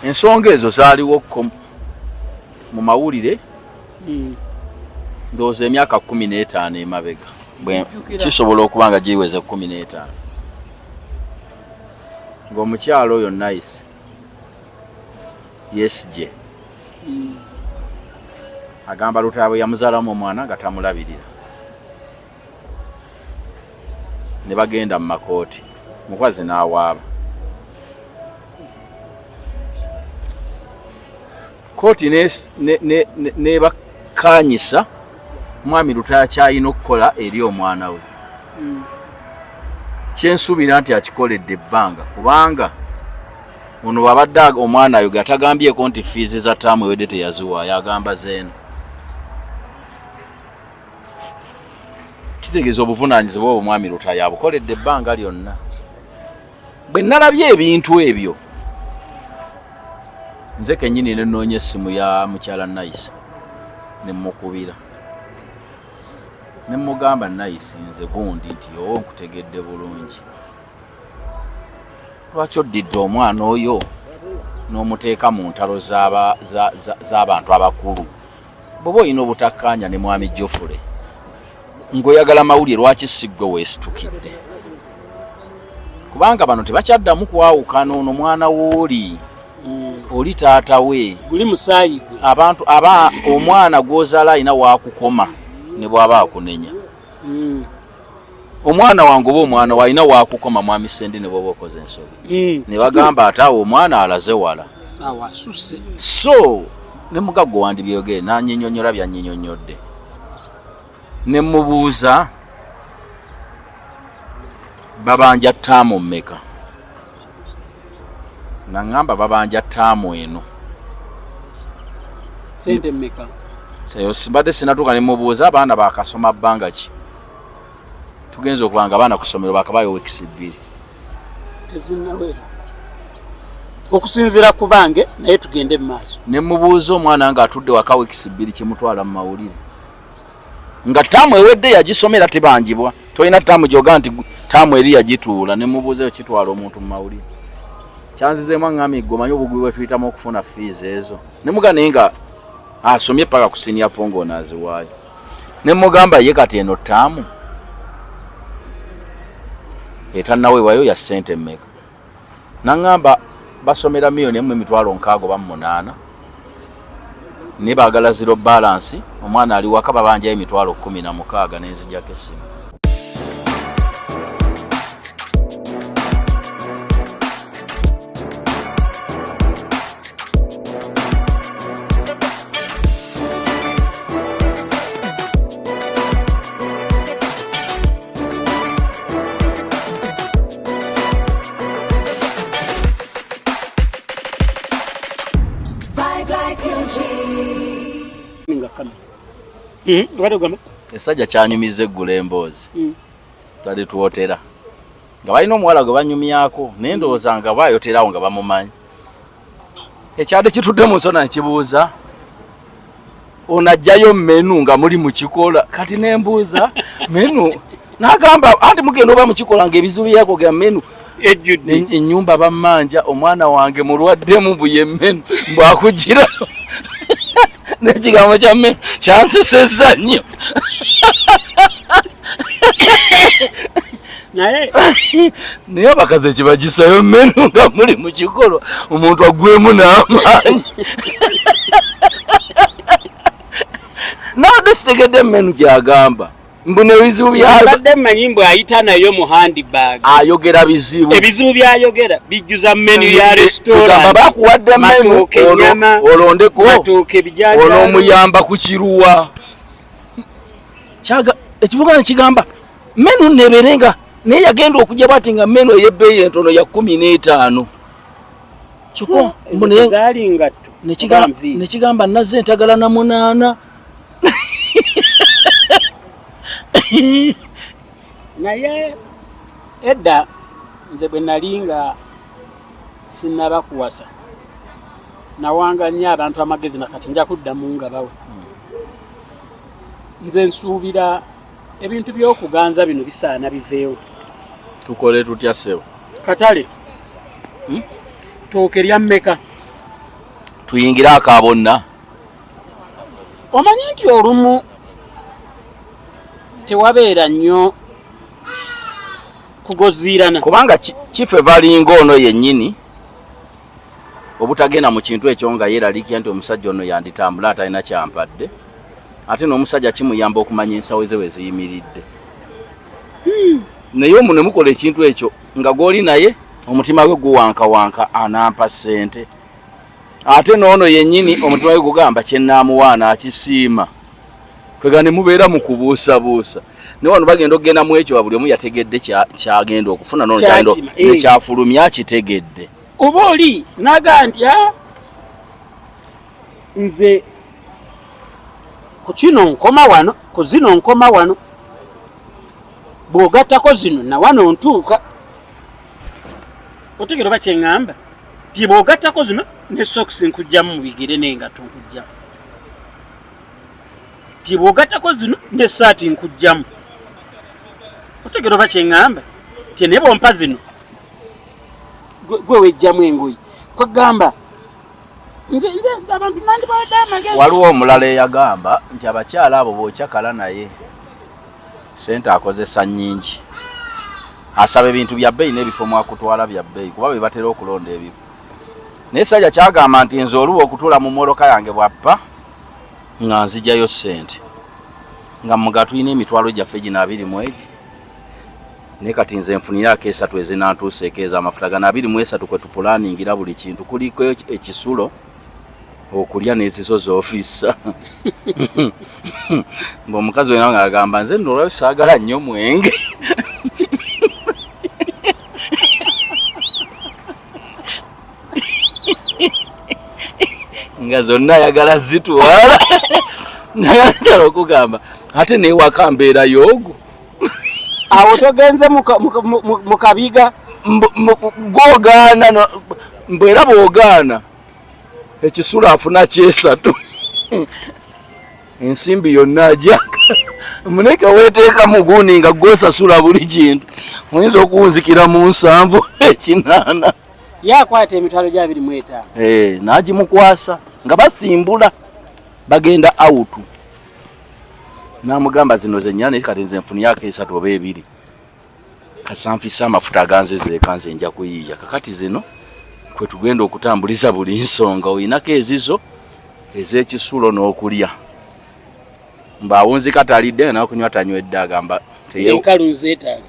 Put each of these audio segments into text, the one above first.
Ensonga ezo zaaliwo mu mawulire ndowooza emyaka 15 emabega. Kisobola okuba nga giweze 15. Ng'omukyalo oyo Nice Yesigye agamba Lutaaya bwe yamuzaalamu omwana nga tamulabirira. Ne bagenda mu makooti, mukazi n'awaaba. Kooti nebakkaanyisa mwami Lutaaya ky'alina okukola eri omwana we. Kyensuubira nti akikoledde ebbanga, kubanga ono bw'abadde omwana ayo atagambyeko nti fiizi za ttaamu ewedde teyaziwaayo, agamba zeeno. Kitegeeza obuvunaanyizibwa obwo mwami Lutaaya abukoledde ebbanga lyonna. Bwe nalabye ebintu ebyo, nze kennyini ne nnoonya essimu ya mukyala Nice ne mmukubira. Ne mmugamba Nice nze gundi nti owo nkutegedde bulungi. Lwaki oddidde omwana oyo n'omuteeka mu ntalo z'abantu abakulu? Bw'oba olina obutakkaanya ne mwami Geoffrey ng'oyagala mawulire, lwaki si ggwe weesitukidde? Kubanga bano tebakyaddamu kwawukana, ono mwana w'oli, oli taata we, guli musaayi gwe. Abantu aba omwana gw'ozaala alina waakukoma ne bw'aba akunenya. Omwana wange oba omwana we alina waakukoma mwami Ssendi ne bw'oba okoze ensobi. Ne bagamba ate awo omwana alaze wala. Awo asusse. So ne mugagga wandibyogere n'annyinyonnyola byannyinyonnyodde. Ne mmubuuza babanja ttaamu mmeka? Naŋŋamba babanja ttaamu eno. Ssente mmeka? Mbadde sinatuuka ne mmubuuza abaana baakasoma bbanga ki? Tugenze okuba nga abaana ku ssomero baakabayo weeks 2. Tezinnawera. Okusinziira ku bange naye tugende mu maaso. Ne mmubuuza omwana ng'atudde waka weeks 2 kimutwala mu mawulire. Nga ttaamu ewedde yagisomera tebanjibwa. Tolina ttaamu gy'oga nti ttaamu eri yagituula. Ne mmubuuza eyo kitwala omuntu mu mawulire. Kyanzizeemu aŋŋambye gwe omanyi obugubi bwe tuyitamu okufuna fees ezo. Ne mugamba naye nga asomye paka ku senior four ng'ono aziwaayo. Ne mugamba ye kati eno ttaamu etannaweebwayo ya ssente mmeka? N'aŋŋamba basomera 1,608,000 ne baagala zero balance, omwana ali waka babanjayo 16,000 n'enzijako essimu. Essajja kyanyumiza eggula emboozi. Twali tuwotera nga balina omuwala gwe banyumyako, naye ndowooza nga baayoterawo nga bamumanyi. Ekyadde kitudde mu nsona nkibuuza, ono ajjayo menu nga muli mukikola. Kati ne mbuuza menu, n'agamba anti mugenda oba mukikola ng'ebizibu byakwogera menu ejjudde. Ennyumba bammanja, omwana wange mulwaddemu mbu ye menu mbwakugira. N'ekigambo kya menu kyansesezza nnyo. Naye naye abakazi ekibagisayo menu nga muli mu kikolwa, omuntu aggwemu n'amaanyi. Nabadde sitegedde menu gy'agamba. Mbu n'ebizibu bya- Abadde mmanyi mbu ayita nayo mu handbag. Ayogera bizibu. Ebizibu by'ayogera bijjuza menu ya restaurant. Kugamba bakuwadde menu, Matooke, ennyama, olondeko, matooke, ebijanjaalo. Olw'omuyamba ku kiruwa. Ekivuga ne kigamba menu neberenga, naye yagenda okujja bw'ati nga menu ey'ebbeeyi entono ya 15. Kyokka mbu naye Ezaali ngatto. Oba nviiri. Ne kigamba nazze ntagala na 8. Naye edda nze bwe nali nga sinnaba kuwasa, nawanga nnyo abantu amagezi na kati nja kuddamu nga bawe. Nze nsuubira ebintu by'okuganza bino bisaana biveewo. Tukole tutya ssebo? Katale. Ttooke lya mmeka? Tuyingire aka bonna. Omanyi nti olumu tewabeera nnyo kugoziirana. Kubanga kife valinga ono yennyini obutagenda mu kintu ekyo nga yeeraliikira nti omusajja ono yanditambula atalina kyampadde, ate n'omusajja kimuyamba okumanya ensawo ze we ziyimiridde. Naye omu ne mukola ekintu ekyo nga gw'oli naye omutima gwe guwankawanka, anampa ssente, ate n'ono yennyini omutima gwe gugamba kye nnaamuwa akisiima. Kwega ne mubeera mu kubuusabuusa. Naye wano bagenda okugenda mu ekyo, buli omu yategedde kyagenda okufuna n'ono Kyakima, eh. nekyafulumya akitegedde. Oba oli naga nti nze ku kino nkoma wano, ku zino nkoma wano, bw'ogattako zino na wano ntuuka. Otegera oba kyeŋŋamba ti bw'ogattako zino ne sokisi nkugjamu mu bigere n'engatto nkugjamu, ti bw'ogattako zino n'essaati nkugjamu. Otegera oba kyeŋŋamba ti naye bw'ompa zino gwe wejjamu engoye. Kwegamba nze abantu nandibadde amagezi. Waliwo omulala eyagamba nti abakyala abo bw'okyakala naye sente akozesa nnyingi, asaba ebintu bya bbeeyi n'ebifo mwakutwala bya bbeeyi, kuba be batera okulonda ebifo. Naye sajja kyagamba nti nze oluba okutuula mu mmotoka yange bwappa nga nzijayo ssente nga muga tulina emitwalo gyaffe gino abiri mu egi, naye kati nze nfunirako esatu ezinantuuseeko ez'amafuta gano 23 kwe tupulaningira buli kintu, kuliko ekisulo, okulya n'ezizo z'ofiisa. Mbu omukazi wena nga agamba nze nno olwayo saagala nnyo mwenge. Nga zonna ayagala zitwala, nayagala okugamba ate newaka mbeera y'ogwo. Awo togenze mu kabiga. Gwogaana, mbu era bw'ogaana ekisulo afuna kyesatu, ensimbi yonna ajaka muneke weteeka mugundi nga gwosasula buli kintu, oyinza okuwunzikira mu 7 8. Yakwata emitwalo gya 25. N'agimukwasa nga basimbula bagenda out, n'amugamba zino zennyana, kati nze nfuniyako esatu oba ebiri, kasanfisa amafuta aganzizeeka, nze nja kuyiiya. Kakati zino kwe tugenda okutambuliza buli nsonga, oyinako ezizo ez'ekisulo n'okulya. Mbawunzika talidde nakunywa tanywedde, agamba enkalu nzeetaaga.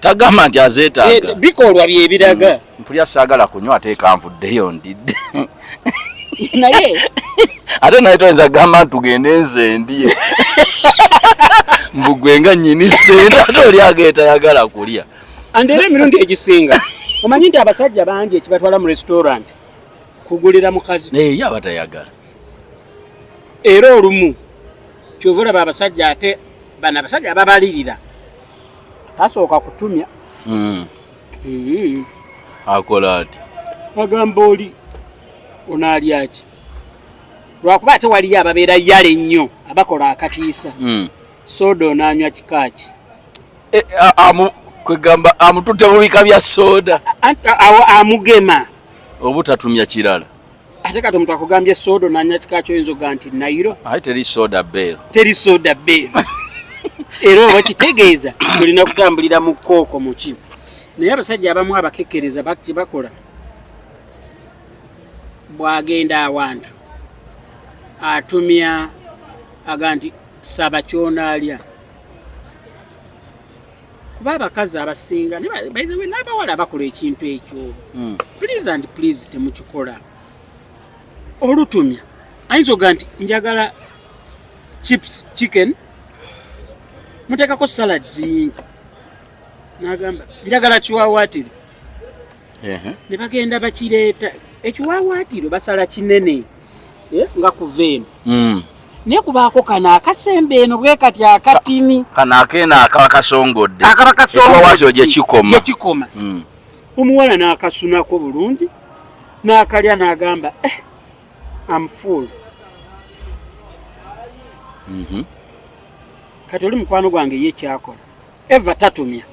Tagamba nti azeetaaga. Bikolwa byebiraga. Mpulya saagala kunywa ate kanvuddeyo ndidde. Naye ate naye toyinza kugamba nti tugende nze ndye, mbugwe nga nnyini ssente, ate oli ageeta ayagala kulya. And era emirundi egisinga omanyi nti abasajja bangi ekibatwala mu restaurant kugulira mukazi. Ye aba tayagala. Era olumu kyova olaba abasajja, ate bano abasajja ababalirira tasooka kutumya. Akola ati agamba oli onaalyaki, lwakuba ate waliyo ababeera yale ennyo abakola akatiisa. Soda onaanywa kikaaki? Kwegamba amututte mu bika bya soda. Awo amugema obutatumya kirala. Ate kati omuntu akugambye soda onaanywa kikaaki, oyinza okugaa nti nayiro. Ate teri soda beero. Teri soda beero, era oba kitegeeza olina kutambulira mu kooko muki. Naye abasajja abamu abakekkereza kyebakola, bwagenda awantu atumya, aga nti saba kyonaalya, kuba abakazi abasinga by the way n'abawala abakola ekintu ekyo, please and please temukikola. Olutumya ayinza okuga nti njagala chips chicken, muteekako salads nyingi, nagamba njagala kiwawaatiro. Ne bagenda bakireeta ekiwawaatiro, basala kinene nga kuva eno, naye kubaako kano akasembe eno bwe kati akatini. Kano akeeno akaba kasongodde. Akaba kasongodde. Ekiwawaatiro gye kikoma. Gye kikoma. Omuwala n'akasunako bulungi n'akalya n'agamba, am full. Kati oli mukwano gwange ye kyakola, eva tatumya.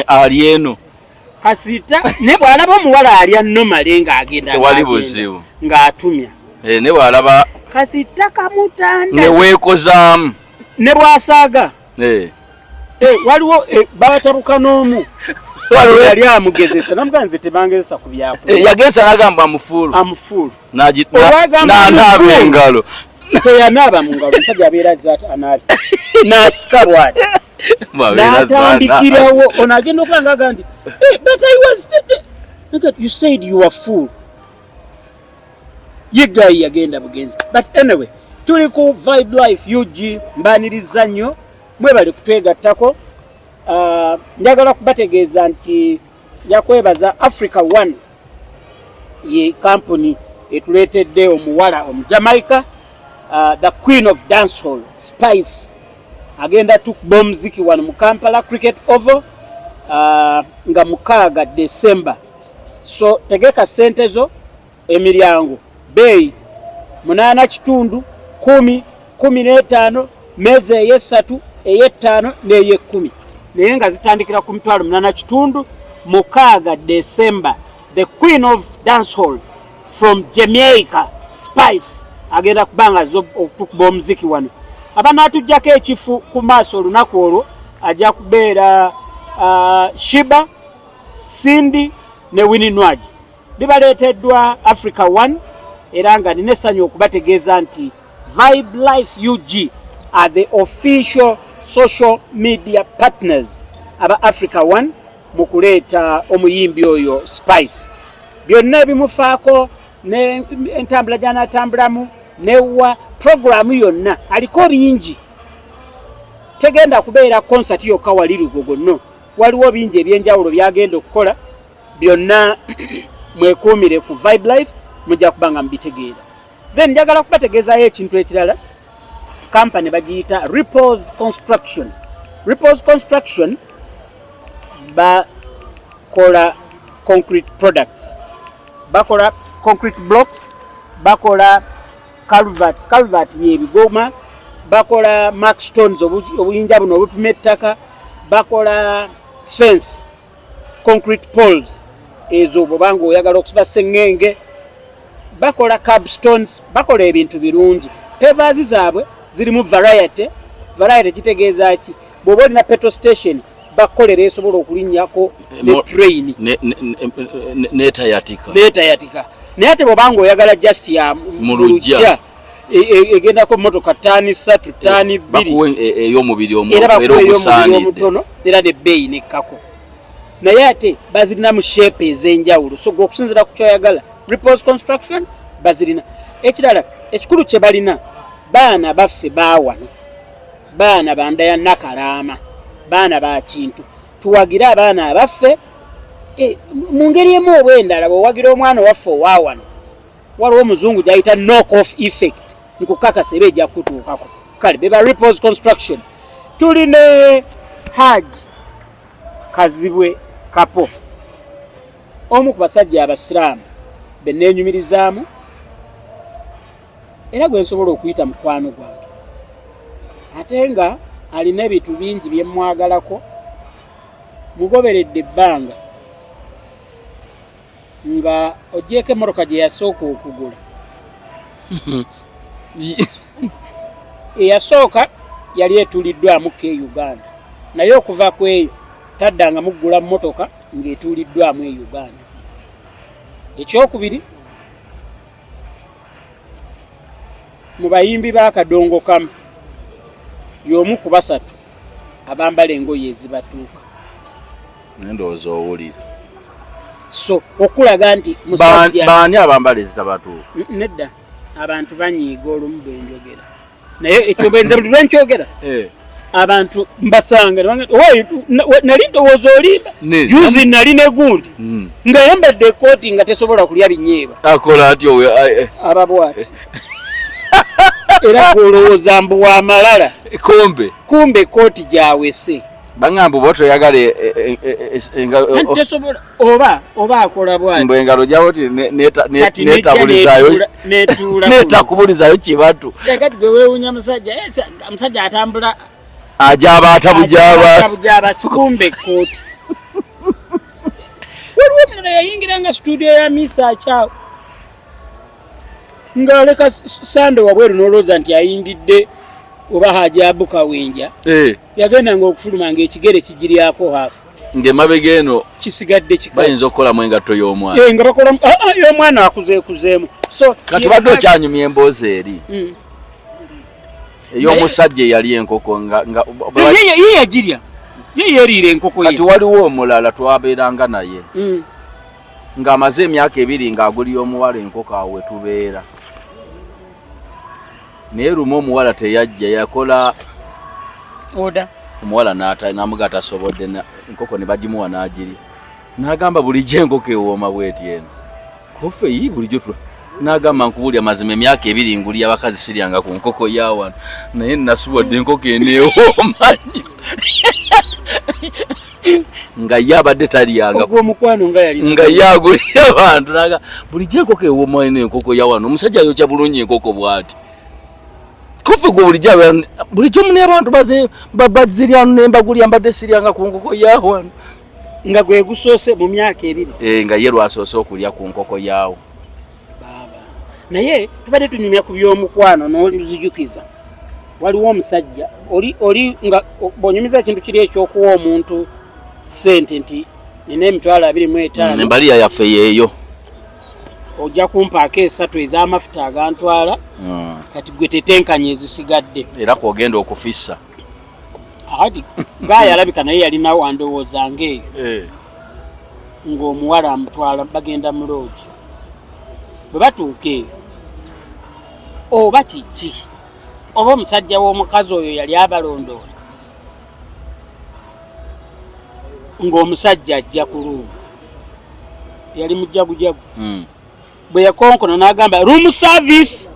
Ali eno. Kasita naye bw'alaba omuwala alya nomale ng'agenda Tewali ng'agenda, buzibu. ng'atumya. Ne bwalaba Kasita kamutanda ne weekozaamu ne bwasaaga. Waliwo batabuka n'omu yali amugezesa namugamba nze tebangezesa ku byakulya. Yagezesa n'agamba amufuulu. Amufuulu. N'anaaba engalo. Teyanaaba mu ngalo, omusajja abeera azze anaabye. N'asika bw'ati. N'atandikirawo ono agenda okuba nga agamba nti, but I was look at you said you were full. Ye guy yagenda bugenzi. But anyway, tuli ku Vibe Life UG, mbaniriza nnyo, mwebale kutwegattako. Njagala kubategeeza nti njakwebaza Africa One ye company etuleetedde omuwala Omujamaica, the Queen of Dancehall, Spice. Agenda tukuba omuziki wano mu Kampala Cricket Oval, nga 6 December. So tegeka ssente zo, emiryango beeyi 8.5, 10, 15, meza ey'essatu, ey'ettaano n'ey'ekkumi, naye nga zitandikira ku mitwalo 8.5. 6 December, the Queen of Dancehall from Jamaica, Spice, agenda kubanga azze okutukuba omuziki wano. Abanaatuggyako ekifu ku maaso olunaku olwo ajja kubeera Shiba, Cindy ne Winnie Nwagi. Bibaleeteddwa Africa One, era nga nina essanyu okubategeeza nti Vibe Life UG are the official social media partners aba Africa One mu kuleeta omuyimbi oyo Spice. Byonna ebimufaako ne entambula gy'anaatambulamu newa programu yonna aliko bingi. Tegenda kubeera concert yokka wali Lugogo, no. Waliwo bingi ebyenjawulo byagenda okukola byonna. Mwekuumire ku Vibe Life, mujja kuba nga mubitegeera. Then njagala kubategeezaayo ekintu ekirala. Company bagiyita Ripples Construction. Ripples Construction bakola concrete products, bakola concrete blocks, bakola culverts, culvert byebigoma, bakola mark stones, obuyinja buno obupima ettaka, bakola fence, concrete poles ezo bwobanga oyagala okusiba sengenge, bakola curbstones, bakola ebintu birungi. Pavers zaabwe zirimu variety. Variety kitegeeza ki? Bw'oba olina petrol station, bakolera esobola okulinnyako ne train netayatika. Netayatika. Naye ate bw'obanga oyagala just ya mu luggya, egendako motoka ttaani 3, ttaani 2, bakuwe ey'omubiri era bakuwa ey'omubiri omutono, era nebbeeyi nekkako. Naye ate bazirina mu shape ez'enjawulo, so gwe okusinziira ku kyoyagala, Ripples Construction bazirina. Ekirala ekikulu kye balina, baana baffe baawano, baana banda ya Nakalaama, baana ba kintu. Tuwagire abaana abaffe mu ngeri emu oba endala. Bw'owagira omwana waffe owaawano, waliwo omuzungu gy'ayita knock off effect, nkukakasa eba ejja kutuukako. Kale beba Ripples Construction. Tuli ne Hajj Kazibwe Kapo, omu ku basajja abasiraamu be neenyumirizaamu era gwe nsobola okuyita mukwano gwange, ate nga alina ebintu bingi bye mmwagalako. Mugoberedde ebbanga nga ogyeko emmotoka gye yasooka okugula. Eyasooka yali etuuliddwamu ko e Uganda, naye okuva ku eyo taddanga muggula mmotoka ng'etuuliddwamu e Uganda. Ekyokubiri, mu bayimbi b'akadongo kamu y'omu ku basatu abambala engoye ezibatuuka. Ndowooza owulira. So okulaga nti musajja baani abambala ezitabatuuka? Nedda, abantu banyiiga olumu bwe njogera, naye ekyo bwenze buli lwe nkyogera abantu mbasanga nali ndowooza olimba. Juzi nali ne gundi nga yambadde ekooti nga tesobola kulya binyeebwa. Akola atyo? Aba bwati, era gwolowooza mbu wamalala. Kumbe kumbe ekooti gyawese. Baŋŋamba oba toyagala tesobola oba akola bwati. Mbu engalo gyawo ti netabulizayo netakubulizayo kibatu. Kati gwe weewunya musajja, musajja atambula ajaba atabujaba. Kumbe ekooti. Waliwo omulala yayingiranga studio ya Misa akyawo. Ng'aleka sande wabweru n'olowooza nti ayingidde oba Haji Kawenja. Yagendanga okufuluma ng'ekigere kigiryako haafu. Ng'emabega eno kisigadde kika. Bayinza okukolamu engatto y'omwana. Nga bakolamu y'omwana akuzeekuzeemu. So kati badde okyanyumya emboozi eri. Ey'omusajja eyali enkoko nga ye yagirya. Ye yeeriira enkoko ye. Kati waliwo omulala twabeeranga naye. Ng'amaze emyaka 2 ng'agulira omuwala enkoko awo we tubeera. Naye lumu omuwala teyajja, yakola oda. Omuwala n'amuga tasobodde, enkoko ne bagimuwa n'agirya. N'agamba bulijjo enkoko ewooma bw'eti eno. Koffe yi bulijjo n'agamba nkubuulira mazima emyaka 2 ngulya abakazi siryanga ku nkoko ya wano. Naye nasubwadde enkoko eno ewooma nnyo. Nga ye abadde talyanga. Ogwo omukwano nga yali. Nga ye agulira abantu n'agamba bulijjo enkoko ewooma eno enkoko ya wano. Omusajja ayokya bulungi enkoko bw'ati. Koffe gwe bulijjo bulijjo mune abantu bazirya n'embagulya mbadde siryanga ku nkoko ya wano. Nga gwe gusoose mu myaka 2. Nga ye lwasoose okulya ku nkoko yaawo. Baaba. Naye tubadde tunyumya ku by'omukwano n'oluzijukiza. Waliwo omusajja oli nga bw'onyumiza ekintu kiri eky'okuwa omuntu ssente nti nina emitwalo 25. Embaliya yaffe yeeyo. Ojja kumpaako 3 ez'amafuta agantwala. Kati gwe tetenkanya ezisigadde. Era kw'ogenda okufissa. Akati gaaya alabika naye yalina wandowooza ng'eyo. Ng'omuwala amutwala bagenda mu loogi. Bwe batuuka eyo oba kiki oba omusajja w'omukazi oyo yali abalondoola ng'omusajja ajja ku luumu. Yali mujagujagu. Bwe yakonkona n'agamba room service,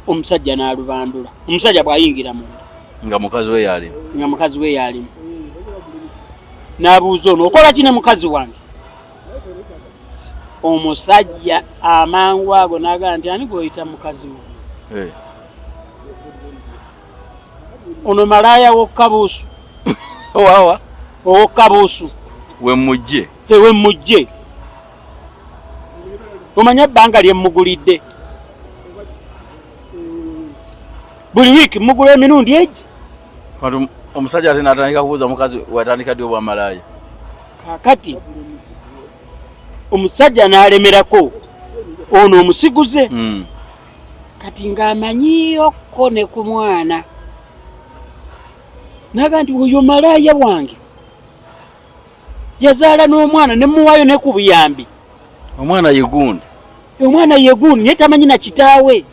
omusajja n'alubandula. Omusajja bw'ayingira munda nga mukazi we yalimu. Nga mukazi we yalimu. N'abuuza ono okola ki ne mukazi wange? Omusajja amangu ago n'agamba nti ani gw'oyita mukazi wo? Ono malaaya w'okkabuusu. Owawa? Ow'okkabuusu. We mujje. We mujje. Omanya ebbanga lye mmugulidde. Buli wiiki mmugula emirundi egi. Kati omusajja ate n'atandika kubuuza mukazi watandika ddi obwamalaaya? Kaakati omusajja n'alemerako ono omusiguze. Kati ng'amanyiyokko ne ku mwana. N'agamba nti oyo malaaya wange. Yazaala n'omwana ne mmuwaayo ne ku buyambi. Omwana ye gundi. Omwana ye gundi naye tamanyi na kitaawe.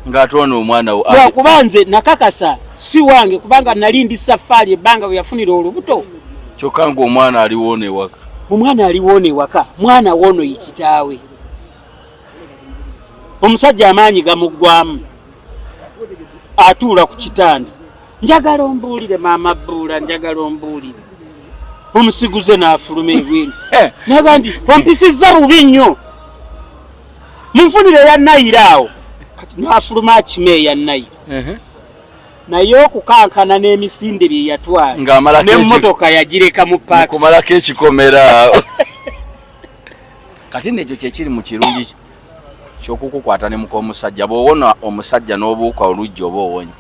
Ng'ate ono omwana Lwakuba nze nakakasa si wange kubanga nali ndi safaari ebbanga bwe yafunira olubuto. Kyokka ng'omwana aliwoona ewaka. Omwana aliwoona ewaka, mwana woono ye kitaawe. Omusajja amaanyi gamuggwamu. Atuula ku kitanda. Njagala ombuulire maama Bbuula, njagala ombuulire. Omusiguze n'afuluma ebweru. N'agamba nti ompisizza bubi nnyo. Munfunire eya Nayira awo. Kati n'afuluma akima eya Nayira. Naye okukankana n'emisinde bye yatwala. N'emmotoka yagireka mu paaki. Kumalako ekikomera. Kati n'ekyo kye kiri mu kirungi ky'okukukwata ne muk'omusajja. Bw'owona omusajja n'obuuka oluggi oba owonye.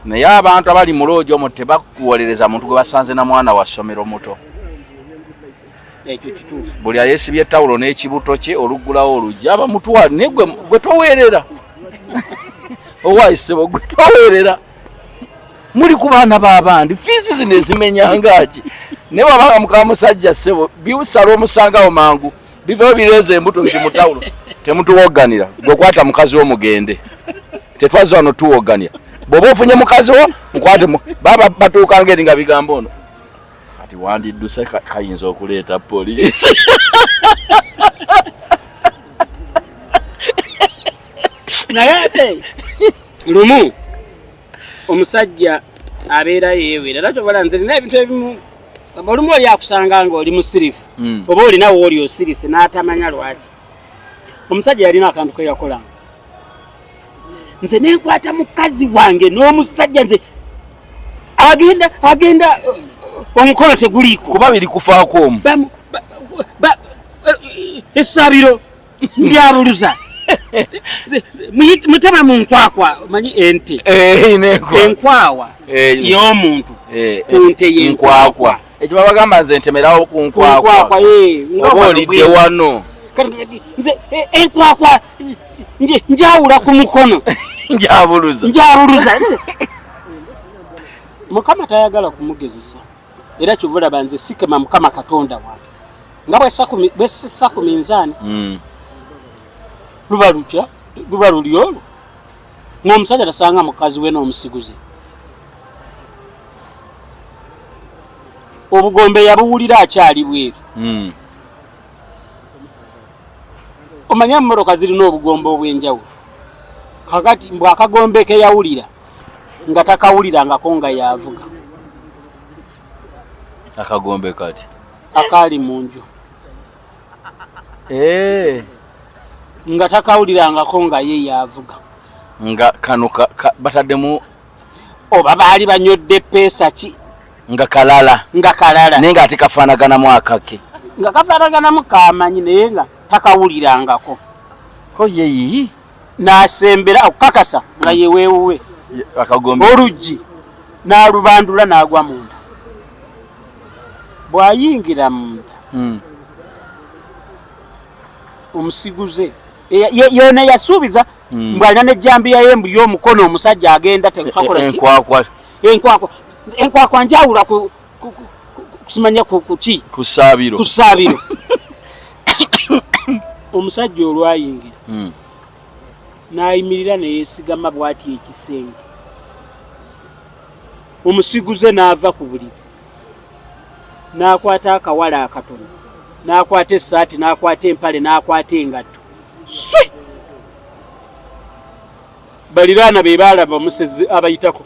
Naye abantu abali mu loogi omwo tebakuwolereza muntu gwe basanze na mwana wa ssomero muto. Ekyo kituufu. Buli ayeesibye ettawulo n'ekibuto kye oluggulawo oluggi aba mutwale naye gwe toweerera. Owaayisebo gwe toweerera. Muli ku baana b'abandi fiizi zino ezimenya ngaaki. Naye bw'abanga muka musajja ssebo bisala omusangawo mangu bivayo bireeza embuto nti mu ttawulo. Temutuwogganira gwe kwata mukazi wo mugende. Tetwazza wano tuwogganira. Bw'oba ofunye mukazi wo mukwate baba batuuka ngeri nga bigambo ono. Kati wandidduse kayinza okuleeta poliisi. Naye ate lumu omusajja abeera yeewera era kyobola nze nina ebintu ebimu olumu oli akusanga ng'oli musirifu oba olina wooli osirise n'atamanya lwaki. Omusajja yalina akantu ke yakolanga. Nze nenkwata mukazi wange n'omusajja nze agenda omukono teguliiko. Kuba biri kufaako omu. Essabiro ndyabuluza. Mutema mu nkwakwa, omanyi ente. Enkwawa y'omuntu ku nte y'enkwakwa. Ekyo babagamba nze ntemerawo ku nkwakwa. Oba olidde wano. Nze enkwakwa njawula ku mukono. Njabuluza. Njabuluza. Mukama tayagala kumugezesa. Era kyova nze sikema Mukama Katonda wange. Nga bwe sissa ku minzaani. Luba lutya, luba luli olwo. Ng'omusajja tasanga mukazi we n'omusiguze. Obugombe yabuwulira akyali bweru. Omanye emmotoka zirina obugombe obw'enjawulo. Kakati mbw akagombe ke yawulira nga takawulirangako nga yavuga. Akagombe kati akaali mu nju. Nga takawulirangako nga ye yavuga. Nga kano bataddemu oba baali banywedde peesa ki? Nga kalala. Nga kalala. Naye ng'ate kafaanaganamu akake. Nga kafaanaganamu kamanyi naye nga takawulirangako. Ko ye yiyi? N'asembera okukakasa nga ye weewuwe. Akagombe. Oluggi n'alubandula n'agwa munda. Bw'ayingira munda. Omusiguze. Yona yasuubiza mbu alina n'ejjambiya ye mbu y'omukono omusajja agenda tekakola ki? Enkwakwa. Enkwakwa. Enkwakwa njawula ku kusimanya ku ki? Ku ssaabiro. Ku ssaabiro. Omusajja olwayingira. N'ayimirira ne yeesigama bw'ati ekisenge. Omusiguze n'ava ku buliri. N'akwata akawala akatono. N'akwata essaati, n'akwata empale, n'akwata engatto. Swi! Baliraana be baalaba omusezi abayitako.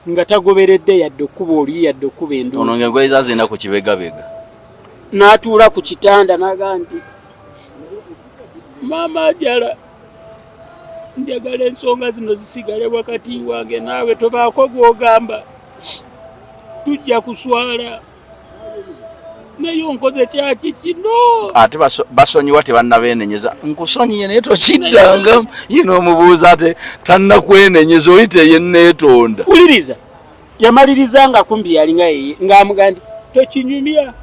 Nga tagoberedde yadde okkuba oluyi yadde okkuba enduulu. Ono ng'engoye zazirina ku kibegabega. N'atuula ku kitanda n'agamba nti maama ajala njagala ensonga zino zisigale wakati wange naawe tobaako gw'ogamba tujja kuswala naye onkoze kyaki kino. Ate basonyiwa tebannabeenenyeza. Nkusonyiye naye tokiddanga yino omubuuza ate tannakwenenyeza oli teyenneetonda. Wuliriza yamaliriza nga kumbi yalinga yeye ng'amugamba nti tokinyumya.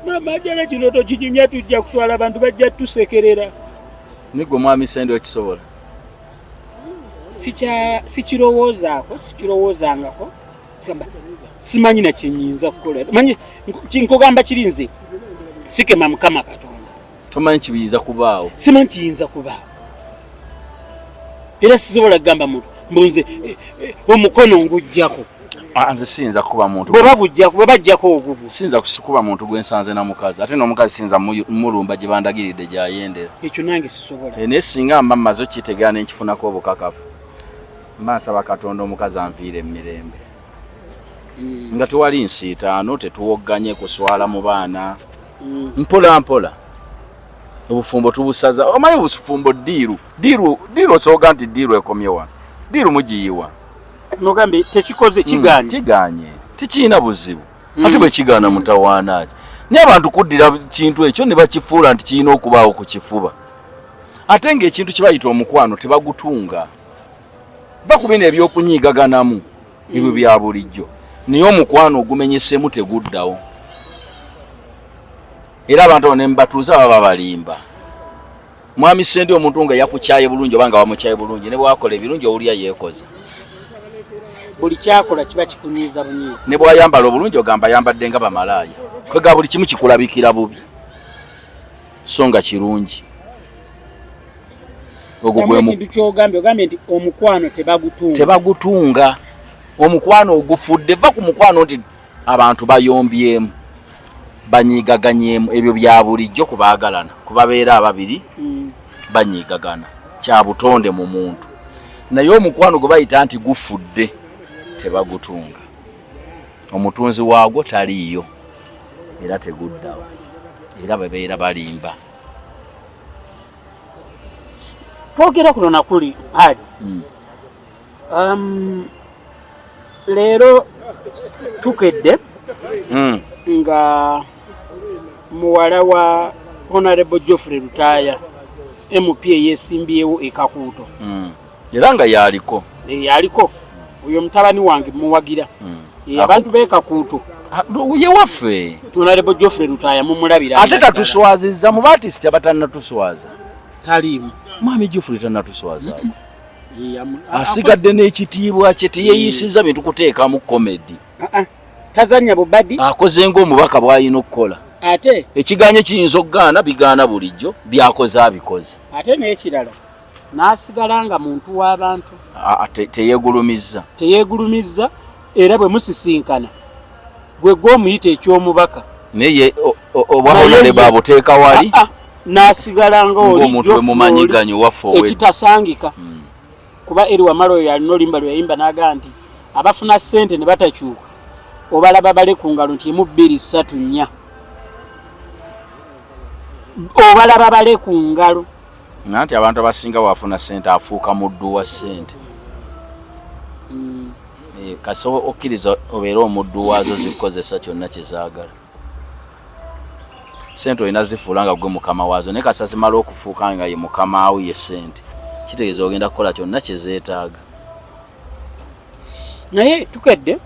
Maama ajala kino tokinyumya tujja kuswala abantu bajja tusekerera. Nigwe mwami Ssendi okisobola? Sikirowoozaako, sikirowoozangako. Gamba simanyi na kye nnyinza kukola. Manyi nkugamba kiri nze sikema Mukama Katonda. Tomanyi kibiyinza kubaawo. Simanyi kiyinza kubaawo. Era sisobola kugamba muntu mbu nze omukono nguggyako. Nze siyinza kukuba muntu. Bwe baguggyako, bwe baggyako ogugwo. Siyinza kukuba muntu gwe nsanze na mukazi. Ate n'omukazi siyinza mulumba gye bandagiridde gy'ayendera. Ekyo nange sisobola. Naye singa mba mmaze okukitegeera ne nkifunako obukakafu. Mba nsaba Katonda omukazi anviire emirembe. Nga tewali nsiitaano, tetuwogganye kuswala mu baana. Mpola mpola. Obufumbo tubusaza. Omanyi obufumbo ddiiru. Ddiiru osooga nti ddiiru ekomye wano. Ddiiru mugiyiwa. Nogambe tekikoze kigaanye. Kigaanye. Tekirina buzibu. Ate bwe kigaana mutawaana ki? Naye abantu kuddira kintu ekyo ne bakifuula nti kirina okubaawo ku kifuba. Ate ng'ekintu kye bayita omukwano tebagutunga. Va ku bino ebyokunyiigaganamu ebyo bya bulijjo. Naye omukwano ogumenyeseemu teguddawo. Era abantu abo ne mbatuuza baba balimba. Mwami Ssendi omuntu nga yakukyaye bulungi oba nga wamukyaye bulungi ne bw'akola ebirungi owulira yeekoze. Buli kyakola kiba kikunyiiza bunyiiza. Ne bw'ayambala obulungi ogamba ayambadde nga bamalaaya. Kwega buli kimu kikulabikira bubi. So nga kirungi. Ogwo gwe ekintu ky'ogambye, ogambye nti omukwano tebagutunga. Tebagutunga. Omukwano ogufudde, va ku mukwano nti abantu bayombyemu, banyiigaganyemu, ebyo bya bulijjo ku baagalana, ku babeera ababiri banyiigagana, kya butonde mu muntu. Naye omukwano gwe bayita nti gufudde tebagutunga. Omutunzi waagwo taliiyo era teguddawo, era babeera balimba. Twogera kuno nakuli Haji. Leero tukedde nga muwala wa Honorable Geoffrey Lutaaya MP eyesimbyewo ekakuuto. Era nga yaliko. Yaliko. Oyo mutabani wange muwagira. Abantu b'ekakuuto. Ye waffe. Honorable Geoffrey Lutaaya mumulabira. Ate tatuswazizza mu baartist abatannatuswaza. Taliimu. Mwami Geoffrey tannatuswaza. Asigadde n'ekitiibwa kye, teyeeyisiza bintu kuteekamu comedy. Tazannya bubadi. Akoze ng'omubaka bw'alina okukola. Ate ekiganye kiyinza okugaana, bigaana bulijjo, byakoze abikoze. Ate n'ekirala n'asigala nga muntu w'abantu. Teyeegulumizza. Teyeegulumizza, era bwe musisinkana gwe gw'omuyita eky'omubaka. Naye obwa honorable babuteeka wali. N'asigala nga oli omuntu mumanyiganye waffe owedde. Ekitasangika. Kuba eri Wamala oyo alina oluyimba lwe yayimba n'agamba nti abafuna ssente ne batakyuka obalaba bale ku ngalo nti 1 2 3 4. Obalaba bale ku ngalo. Nanti abantu abasinga bw'afuna ssente afuuka muddu wa ssente. Kasobo okkiriza obeere omuddu waazo zikukozesa kyonna kye zaagala. Ssente olina zifuula nga gwe mukama waazo, naye kasita zimala okufuuka nga ye mukama wo ye ssente, kitegeeza ogenda kukola kyonna kye zeetaaga. Naye tukedde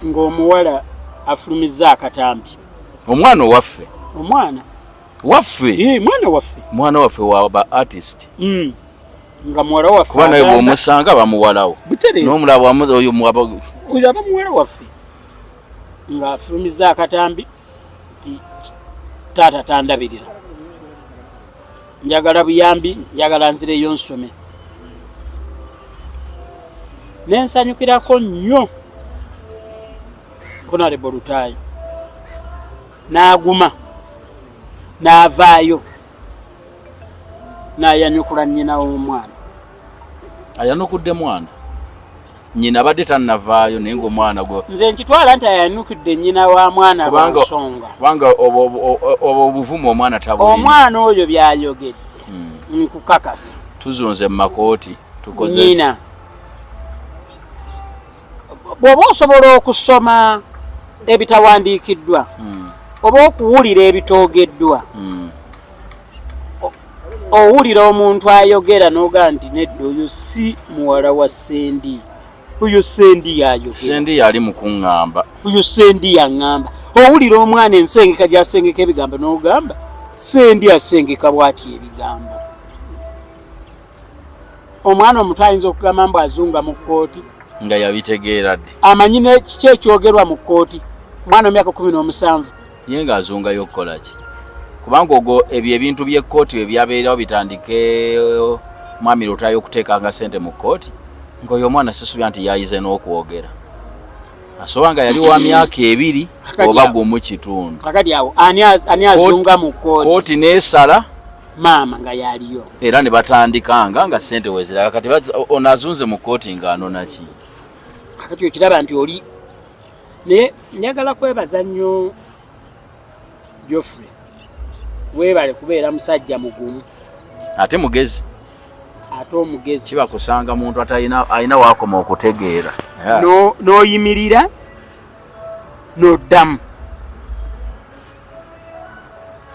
ng'omuwala afulumizza akatambi. Omwana owaffe. Omwana. Waffe. Mwana waffe. Mwana waffe wa ba artist. Nga muwala waffe. Kuba naye bw'omusanga bamuwalawo. N'omulaba oyo oyo aba muwala waffe. Nga afulumizza akatambi nti taata tandabirira. Njagala buyambi, njagala nzireyo nsome. Nensanyukirako nnyo Honorable Lutaaya. N'aguma, n'avaayo, n'ayanukula nnyina w'omwana. Ayanukudde mwana. Nnyina abadde tannavaayo naye ng'omwana gwe. Nze nkitwala nti ayanukudde nnyina wa mwana lwa nsonga. Kubanga obwo obuvumu omwana tabulina. Omwana oyo by'ayogedde nkukakasa. Tuzunze mu makooti, tukoze. Nnyina. Bw'oba osobola okusoma ebitawandiikiddwa oba okuwulira ebitoogeddwa, owulira omuntu ayogera n'ogamba nti nedda oyo si muwala wa Ssendi, oyo Ssendi y'ayogera. Ssendi yali mu kuŋŋamba. Oyo Ssendi yaŋŋamba. Owulira omwana ensengeka gy'asengeka ebigambo n'ogamba Ssendi asengeka bw'ati ebigambo. Omwana omuto ayinza okugamba mbu azunga mu kkooti. Nga yabitegeera ddi? Amanyi ne kiki ekyogerwa mu kkooti. Omwana w'emyaka 17. Ye ng'azungayo okukola ki? Kubanga ogwo ebyo ebintu by'ekkooti bwe byabeerawo bitandike mwami Lutaaya okuteekanga ssente mu kkooti, ng'oyo omwana sisuubira nti yayize n'okwogera. Asobola nga yali wa myaka 2 oba 1.5. Kakati awo ani azunga mu kkooti? Kkooti n'esala. Maama nga yaliyo. Era ne batandikanga nga ssente weziraga. Kati ono azunze mu kkooti ng'anona ki? Kakati okiraba nti oli. Naye njagala kwebaza nnyo Geoffrey. Weebale kubeera musajja mugumu. Ate mugezi. Ate omugezi. Kiba kusanga muntu atalina alina waakoma okutegeera. N'oyimirira n'oddamu.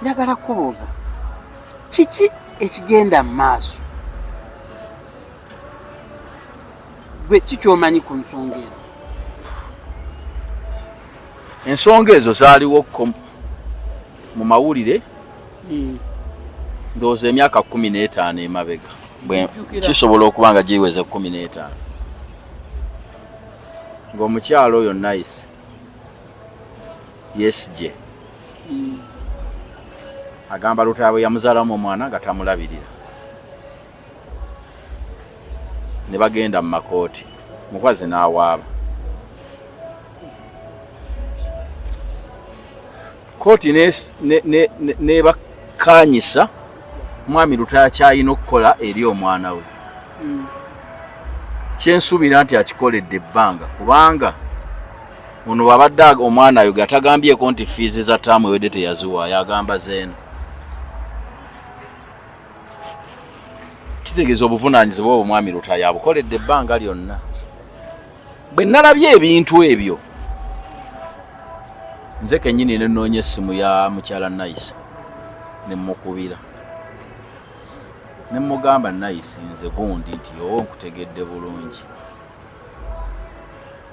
Njagala kubuuza kiki ekigenda mu maaso? Gwe ki ky'omanyi ku nsonga eno? Ensonga ezo zaaliwo mu mawulire ndowooza emyaka 15 emabega. Kisobola okuba nga giweze 15. Ng'omukyalo oyo Nice Yesigye agamba Lutaaya bwe yamuzaalamu omwana nga tamulabirira. Ne bagenda mu makooti, mukazi n'awaaba. Kkooti n'ebakkaanyisa mwami Lutaaya ky'alina okukola eri omwana we. Kyensuubira nti akikoledde ebbanga kubanga ono bw'abadde omwana ayogera tagambyeko nti fiizi za ttaamu ewedde teyaziwaayo, agamba zeena. Kitegeeza obuvunaanyizibwa obwo mwami Lutaaya abukoledde ebbanga lyonna. Bwe nalabye ebintu ebyo nze kennyini ne nnoonya essimu ya mukyala Nice ne mmukubira. Ne mugamba Nayisi nze gundi nti owo nkutegedde bulungi,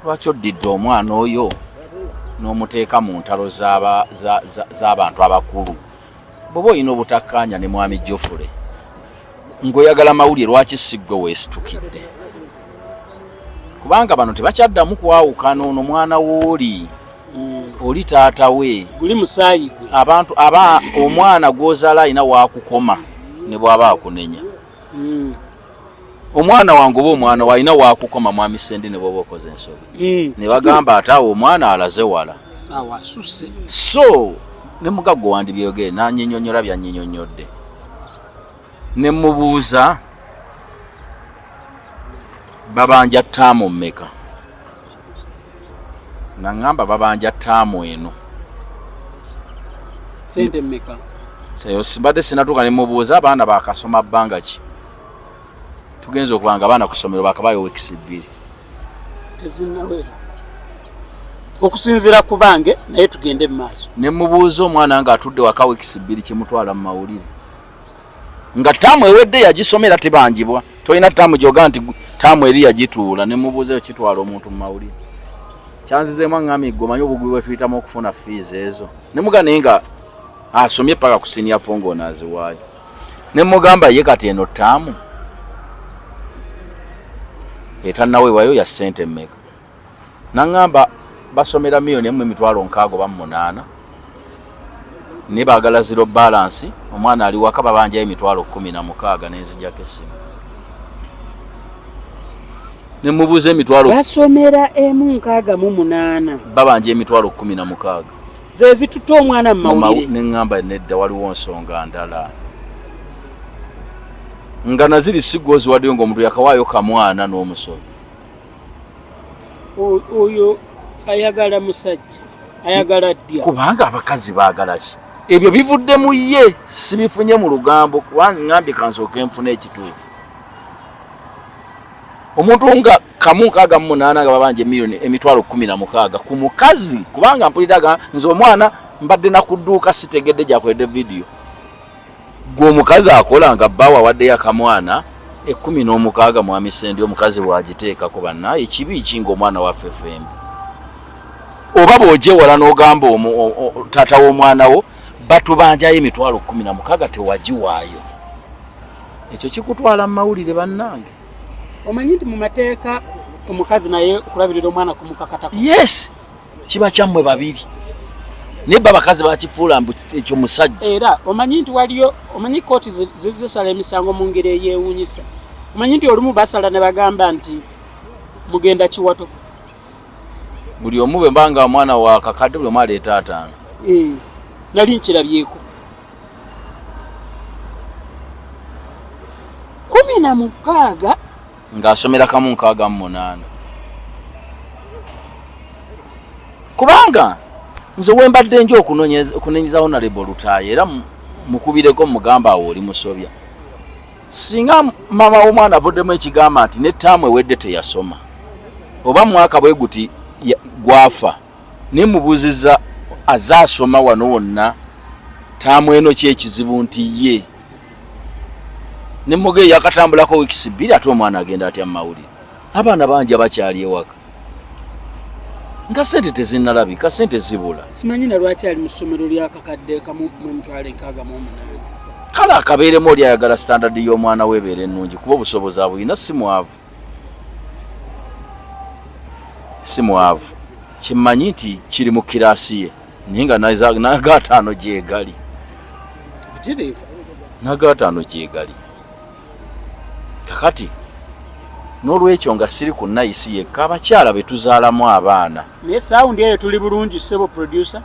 lwaki oddidde omwana oyo n'omuteeka mu ntalo z'abantu abakulu? Bw'oba olina obutakkaanya ne mwami Geoffrey ng'oyagala mawulire, lwaki si ggwe weesitukidde? Kubanga bano tebakyaddamu kwawukana, ono mwana w'oli, oli taata we, guli musaayi gwe. Abantu aba omwana gw'ozaala alina waakukoma ne bw'aba akunenya. Omwana wange oba omwana we alina waakukoma, mwami Sendi, ne bw'oba okoze ensobi. Ne bagamba ate awo omwana alaze wala. Awo asusse. So ne mugaggo wandibyogere nanyinyonyola byanyinyonyodde, ne mubuuza babanja ttaamu mmeka, naŋŋamba babanja ttaamu eno. Sente mmeka? Mbadde sinatuuka ne mubuuza abaana bakasoma bbanga ki, tugenza okuba nga abaana ku ssomero bakabayo weeks 2. Tezinnawera okusinziira ku bange, naye tugende mu maaso. Ne mubuuza omwana ng'atudde waka weeks 2 kimutwala mu mawulire, nga ttaamu ewedde yagisomera tebanjibwa, tolina ttaamu gyoga nti ttaamu eri yagituula. Ne mubuuza kitwala omuntu mu mawulire, kyanzizeemu aŋŋambye gwe omanyi obugubi bwe tuyitamu okufuna fees ezo. Ne muga naye nga asomye paka ku senior four ng'onaaziwaayo. Ne mugamba ye kati eno ttaamu etannaweebwayo ya ssente mmeka? Naŋŋamba basomera 1,068,000, naye baagala zero balance, omwana ali waka babanjayo 16,000. Nenzijako essimu ne mubuuza emitwalo Basomera 1,068. Babanja 16,000. Ze zitutte omwana mu mawulire. Neŋŋamba nedda, waliwo nsonga ndala nga naziri sigwa oziwaddeyo ng'omuntu yakawaayo kamwana n'omusobi. Oyo ayagala musajja, ayagala ddya. Kubanga abakazi baagala ki? Ebyo bivudde mu ye, sibifunye mu lugambo, kubanga ŋŋambye kansooke nfune ekituufu. Omuntu nga 1,068 nga babanja 16,000 ku mukazi, kubanga mpuliraga nze omwana mbadde nakudduuka sitegedde gyakoledde vidiyo. Gwe omukazi akola nga bbaawe awaddeyo akamwana 16, mwami Sendi, omukazi bw'agiteekako bannaye kibi ki ng'omwana waffe fembi? Oba bw'ogyewala n'ogamba taata w'omwana wo batubanjayo 16,000 tewagiwaayo, ekyo kikutwala mu mawulire bannange. Omanyi nti mu mateeka omukazi naye okulabirira omwana kumukakatako? Yes, kiba kyammwe babiri, naye ba abakazi bakifuula mbu ekyo musajja. Era omanyi nti waliyo, omanyi kooti zisala emisango mu ngeri eyeewuunyisa. Omanyi nti olumu basala ne bagamba nti mugenda kiwato, buli omu bwe mbanga omwana wa kakadde, buli omu aleeta 5. Eh, nali nkirabyeko 16. Ng'asomera 1,068, kubanga nze wembadde nja okunenyeza Honorable Lutaaya, era mukubireko mugamba awo oli musobya. Singa mama w'omwana avuddemu ekigamba nti ne ttaamu ewedde teyasoma oba mwaka bwe guti gwafa, naye mubuuziza aze asoma wano wonna ttaamu eno ki ekizibu nti ye ne muge yakatambulako weeks 2, ate omwana agenda atya mu mawulire? Abaana bangi abakyali ewaka nga sente tezinnalabika, sente zibula. Simanyi na lwaki ali mu ssomero lyakakadde 1,068. Kale akabeeremu, oli ayagala standard y'omwana we ebeera ennungi, kuba obusobozi abulina, si mwavu, si mwavu. Kimmanyi nti kiri mu kiraasi ye, naye nga nagaataano gyegali. Butereevu. Nagaataano gyegali. Kakati n'olwekyo nga siri ku Nayisi yekka, abakyala be tuzaalamu abaana. Naye sound eyo tuli bulungi, ssebo producer?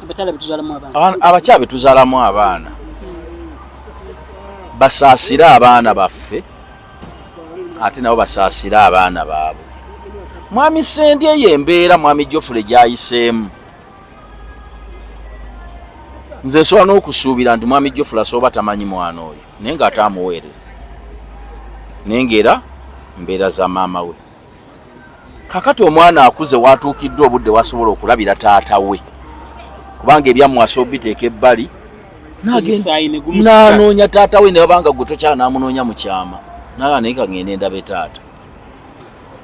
Abakyala betuzaalamu abaana. Abakyala be tuzaalamu abaana basaasire abaana baffe, ate nabo basaasire abaana baabwe. Mwami Sendi, eyo embeera mwami Geoffrey gy'ayiseemu, nze nsobola n'okusuubira nti mwami Geoffrey asobola tamanyi mwana oyo, naye ng'ate amuweerera, naye ng'era mbeera za maama we. Kakati omwana akuze, watuukiddwa obudde wasobola okulabira taata we, kubanga ebyammwe asobola obiteeka ebbali. N'anoonya taata we, ne babanga gwe tokyala, n'amunoonya mu kyama, naga naye kagende ndabe taata.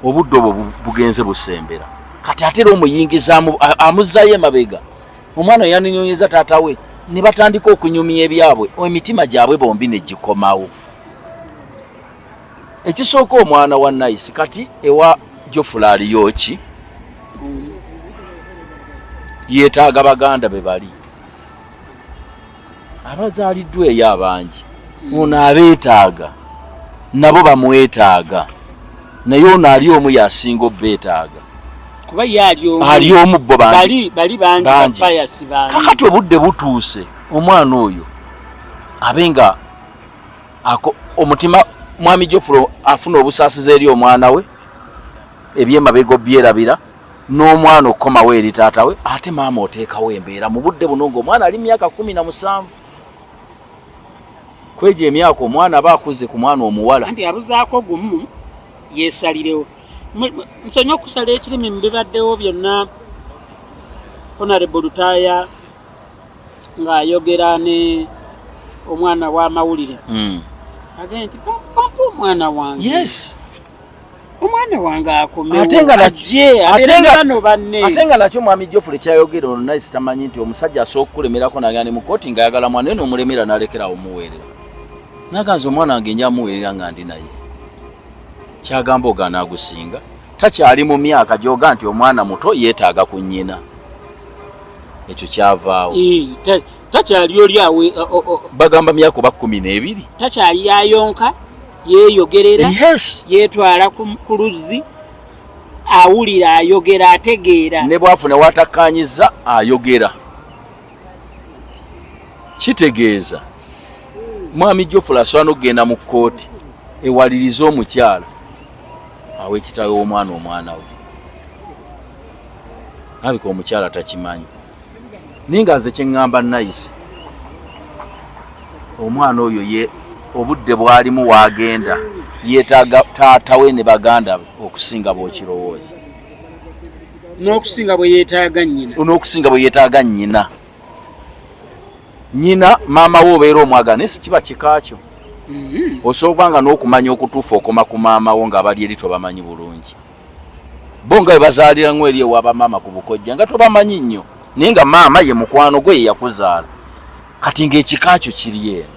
Obudde obwo bugenze busembera. Kati ate era omuyingiza amuzzayo emabega. Omwana yaninyonyeza taata we, ne batandika okunyumya ebyabwe, emitima gyabwe bombi ne gikomawo. Ekisooka, omwana wa Nice kati ewa Jofula aliyo ki? Yeetaaga baganda be bali abazaaliddwa eyo abangi. Ono abeetaaga, nabo bamwetaaga, naye ono ali omu yasinga obbeetaaga. Kuba ye ali omu. Ali omu, bo bangi. Bali bangi. Bangi. Bapayasi bangi. Kakati obudde butuuse omwana oyo abe nga omutima mwami Jofulo afuna obusaasizi eri omwana we, ebyemabega obyerabira, n'omwana okukomawo eri taata we. Ate maama oteekawo embeera mu budde buno ng'omwana ali myaka 17. Kwegyo emyaka omwana aba akuze ku mwana omuwala. Anti abuzaako gumu yeesalirewo. Nsonyi okusala ekirimi mu bibaddewo byonna. Honorable Lutaaya ng'ayogera ne omwana w'amawulire, agambye nti, "Pompa omwana wange." Omwana wange akomewo. Ate nga ajje abeere ne bano banne. Ate nga nakyo mwami Jofule kyayogera ono naye sitamanyi nti omusajja asobola okukulemerako nagenda ne mu kooti ng'ayagala mwana, naye n'omulemera n'alekerawo omuweerera, naganza omwana wange nja muweerera nga ndi naye. Kyagamba ogaana agusinga takyali mu myaka gyoga nti omwana muto yeetaaga ku nnyina. Ekyo kyavaawo. Eh, takyali oli awe Bagamba myaka oba 12. Takyali yayonka, yeeyogerera, yeetwala ku luzzi, awulira, ayogera, ategeera. Ne bwafuna watakkanyiza ayogera. Kitegeeza mwami Jofula asobola n'okugenda mu kkooti ewalirize omukyala awe ekitawe w'omwana omwana we. Abika omukyala takimanyi, naye nga nze kyeŋŋamba Nayisi, omwana oyo ye obudde bwalimu waagenda yeetaaga taata we ne baganda be okusinga bw'okirowooza. N'okusinga bwe yeetaaga nnyina. N'okusinga bwe yeetaaga nnyina. Nnyina maama we obeera omwagala, naye si kiba kika kyo. Osobola okuba nga n'okumanya okutuufu okoma ku maama wo, ng'abali eri tobamanyi bulungi. Bo nga bwe bazaaliranwo eri ewa bamaama ku bukojja nga tobamanyi nnyo, naye nga maama ye mukwano gwe, ye yakuzaala. Kati ng'ekika kyo kiri eno,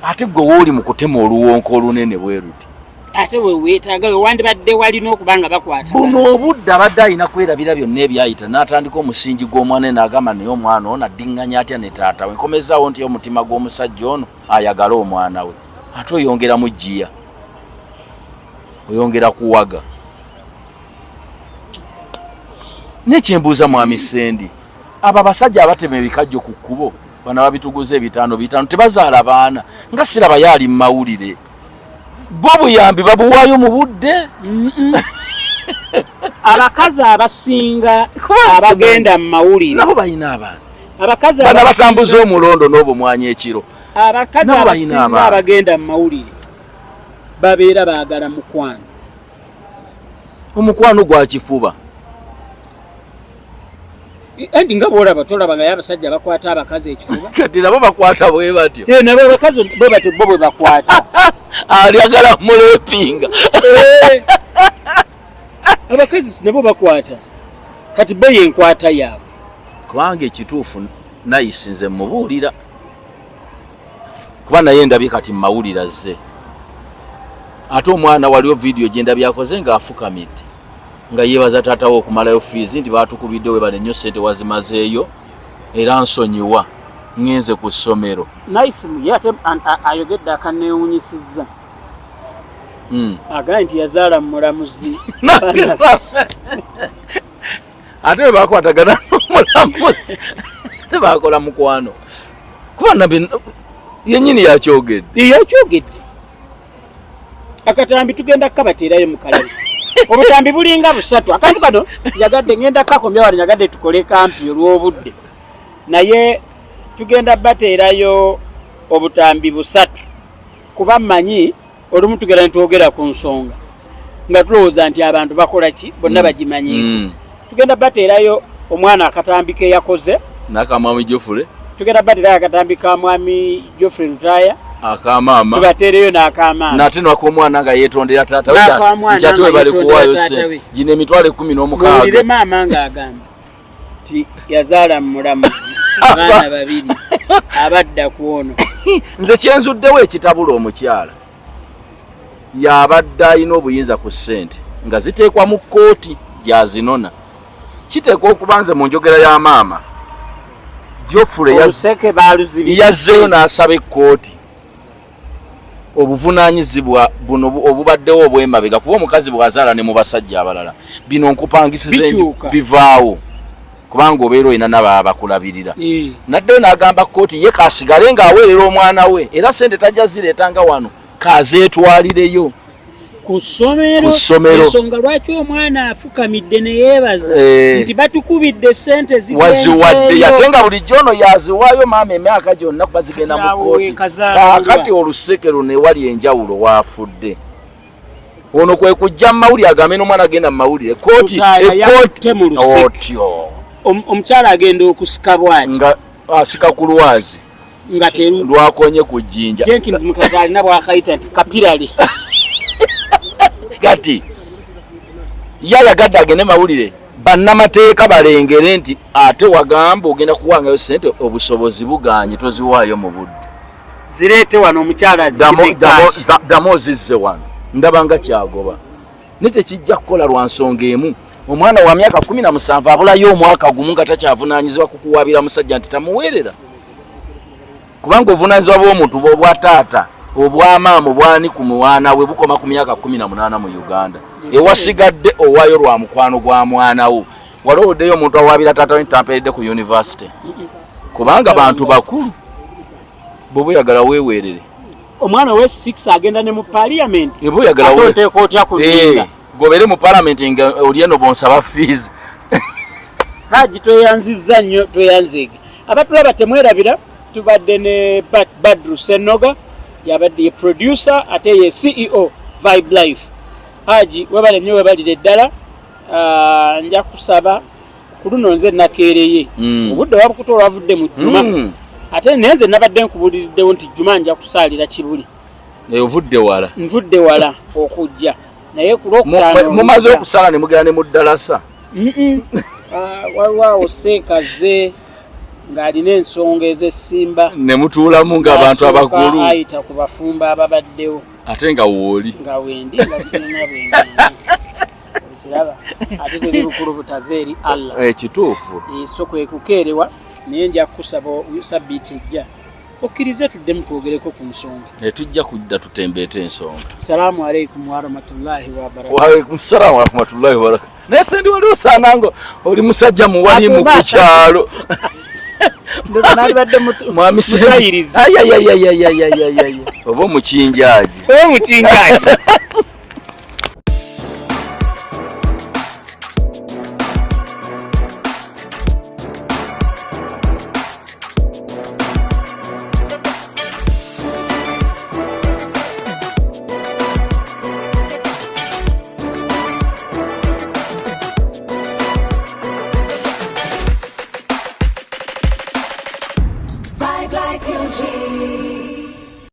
ate gwe wooli mu kutema oluwonko olunene bwe luti. Ate we weetaaga, we wandibadde walina okuba nga bakwata. Buno obudde abadde alina kwerabira byonna ebyayita, n'atandika omusingi gw'omwana we, n'agamba naye omwana ono addiŋŋanya atya ne taata we? Nkomezaawo nti omutima gw'omusajja ono ayagale omwana we. Ate oyongeramu ggiya, oyongera kuwaga. Nekyembuuza mwami Sendi, abo abasajja abatema ebikajjo ku kkubo, bano babituguza ebitaano bitaano, tebazaala baana? Nga sirabayo ali mu mawulire. Bo buyambi babuwaayo mu budde? Abakazi abasinga abagenda mu mawulire nabo balina abaana. Abakazi Bana batambuza omulondo n'obumwanyi ekiro. Abakazi Nabo balina abasinga abaana. abagenda mu mawulire babeera baagala mukwano. Omukwano gwa kifuba. Andi nga bwolaba, tolaba nga ye abasajja bakwata abakazi ekifuba? Kati nabo bakwata bwe batyo. Eh, nabo abakazi bwe batyo, bo bwe bakwata. Alyagala mulepinga. Eh, abakazi nabo bakwata, kati bo yenkwata yaabwe. Kubanga ekituufu Nayisi nze mubuulira, kuba naye ndabye kati mumawulire azze. Ate omwana waliwo vidiyo gye ndabye akoze ng'afukamidde nga yeebaza taata we okumalayo fiizi, nti baatukubidde, webale nnyo, ssente wazimazeeyo, era nsonyiwa, ŋŋenze ku ssomero. Nice ye ate ayogedde akaneewunyisizza. Agambye nti yazaala mu mulamuzi. Ate bwe bakwatagana n'omulamuzi tebakola mukwano, kuba nabi yennyini yakyogedde. Yakyogedde. Akatambi tugenda kukabateerayo mu kalabi. Obutambi bulinga busatu. Akantu kano njagadde ngenda kakomya wano, njagadde tukole kampi olw'obudde, naye tugenda bateerayo obutambi busatu, kuba mmanyi olumu tugenda netwogera ku nsonga nga tulowooza nti abantu bakola ki, bonna bagimanyiiko. Tugenda bateerayo omwana akatambi ke yakoze. Nakamwami Jofule. Tugenda batera akatambi ka mwami Geoffrey Lutaaya akamaama, tubateereyo n'akamaama nate nakomwana nga yeetondera taata we. N'akamwana Nti ate nga we bali yeetondera kuwaayo taata se we. Gino emitwalo ekumi Muwulire n'omukaaga. Maama ng'agamba ti yazaala mu mulamuzi abaana babiri abadda ku ono. Nze kyenzuddewo ekitabula, omukyala yabadde alina obuyinza ku ssente nga ziteekwa mu kkooti gyazinona. Kiteekwa okuba nze mu njogera ya maama Geoffrey Oluseke baaluzibira. Yazzeeyo n'asaba ekkooti obuvunaanyizibwa buno obubaddewo obwemabega, kuba omukazi bw'azaala ne mu basajja abalala bino nkupangisiza enju Bikyuka. bivaawo, kubanga obeera olina nababa bakulabirira. Naddeyo n'agamba kkooti ye kasigale ng'aweerera omwana we, era sente tajja zireetanga wano, kazeetwalireyo Ku ssomero. Ku ssomero. Ensonga lwaki omwana afukamidde ne yeebaza nti batukubidde sente. Waziwadde. Zigenzeeyo. Ate nga bulijjo ono yaziwaayo maama emyaka gyonna, kuba zigenda mu Awo kkooti. wekazaalirwa. Kaakati oluseke luno ewali enjawulo waafudde ono kwe kujja mu mawulire agambe n'omwana agenda mu mawulire kooti. Lutaaya yakutte mu luseke. Otyo. Omukyala agenda okusika bwati Nga asika ku lwazi nga teru lwakonye ku jjinja. Jenkins mukazi alina bwakayita nti kapirale. Kati yayagadde agende mawulire, bannamateeka balengere nti ate wagamba ogenda kuwangayo sente, obusobozi buganye, toziwaayo mu budde. Zireete wano omukyala azigime cash. Ddamu ozizze wano, ndaba nga kyagoba ne tekijja kukola lwa nsonga emu. Omwana wa myaka 17 abulayo omwaka gumu nga takyavunaanyizibwa ku kuwaabira musajja nti tamuweerera, kubanga obuvunaanyizibwa bw'omuntu obwa taata, obwamaama, obwani ku mwana we bukoma ku myaka 18 mu Uganda. Ewasigadde owaayo lwa mukwano gwa mwana wo. Wali owuddeyo omuntu awaabira taata we nti tampeeredde ku yunivasite? Kubanga bantu bakulu, bw'oba oyagala weeweerere. Omwana we 6 agenda ne mu parliament. Eba oyagala Ate oteeka otya ku nninga? Gobere mu palamenti nga oli eno bonsaba fees. Haji, tweyanzizza nnyo, tweyanzeege. Abatulaba temwerabira tubadde ne Badru Senoga, yabadde ye producer ate ye CEO Vibe Life. Haji, webale nnyo, webalire ddala. Ah, nja kusaba ku luno nze nakeereye. Obudde wabukuta olwavudde mu jjuma. Ate naye nze nabadde nkubuliriddewo nti jjuma nja kusaalira Kibuli. Ovudde wala. Nvudde wala okujja, naye ku lwokutaano Mumaze olujja. Okusala ne mugenda ne muddalasa? Mm-mm. Ah, waliwo awo seekaze ng'alina ensonga ez'essimba. Ne mutuulamu ng'abantu N'asooka abakulu. Ayita ku bafumbo ababaddewo. Ate nga wooli. Nga wendi nga sirina bwengenda, okiraba, ate teri bukulu butava eri Allah. Ekituufu. So kwe kukeerewa, naye nja kukusaba sabbiiti ejja okkirize tuddemu twogereko ku nsonga. Tujja kudda tutembeete ensonga. Salaamu aleikum warahmatullahi wabarakatu. Waalaikum salaam warahmatullahi wabarakatu. Naye sendi wali osaana nga oli musajja muwalimu ku kyalo. Nandibadde Mwami Sendi. mutayirizi. Ayayayayayayayaya, oba omukinjaaji. Oba mukingaji.